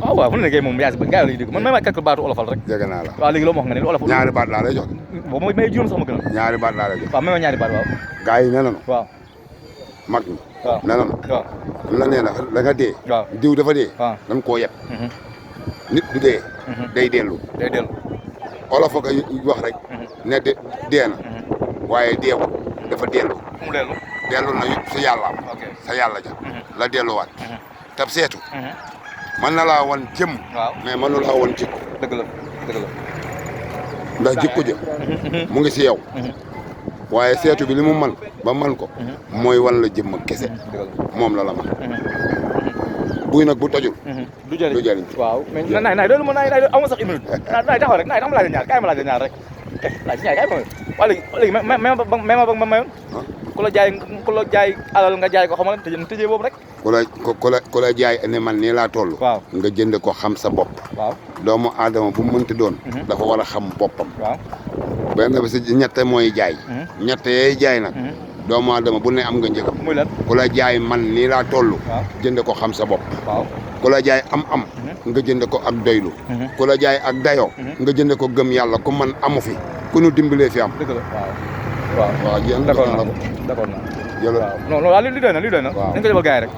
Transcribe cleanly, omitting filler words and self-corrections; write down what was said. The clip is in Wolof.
waaw fu ne kay moom yaa si bëgg gars yi la ñuy dégg man may quelque baatu olofal rek jege naa la waaw léegi loo ma wax nga ne olofal ñaari baat laa lay jox boo may juróom sax ma gën a ñaari baat laa lay jox waaw may ma ñaari baat waaw gars yi nee nañu waaw mag ñi waaw nee nañu waaw la nee na da nga dee waaw diw dafa dee waaw dañ koo yet nit du dee day dellu day dellu olof ak wax rek ne dee na waaye deewul dafa dellu fu mu dellu dellu na sa yàlla ok sa yàlla ja la delluwaat tab seetu mën na laa wan jëm waaw mais mënu laa wan jikko dëgg la dëgg la ndax jikko ja mu ngi si yow waaye seetu bi li mu man ba man ko mooy wan la jëmm kese moom la man buy nag bu tojul du jëriñ du jëriñ waaw mais naay loolu ma naay aw ma sax une minute naay taxaw rek naay dama laaj ñaar kaay ma laaj ñaar rek laaj ñaar kaay ma waa léegi ma ba ma mayoon ku la jaay alal nga jaay ko xamal tëjee boobu rek ku la jaay ne man nii laa toll waaw nga jënd ko xam sa bopp waaw doomu aadama bu mu mënti doon dafa war a xam boppam waaw benn bi si ñett mooy jaay ñett yee jaay nag doomu aadama bu ne am nga njëgam muy lan ku la jaay man nii laa toll jënd ko xam sa bopp waaw ku la jaay am nga jënd ko ak doylu ku la jaay ak dayoo nga jënd ko gëm yàlla ku man amu fi ku nu dimbalee fi am dëgg la waaw waaw jéem d'accord naa d'accord naa jël waaw non li doy na li doy na dañ ko jëbal gars yi rek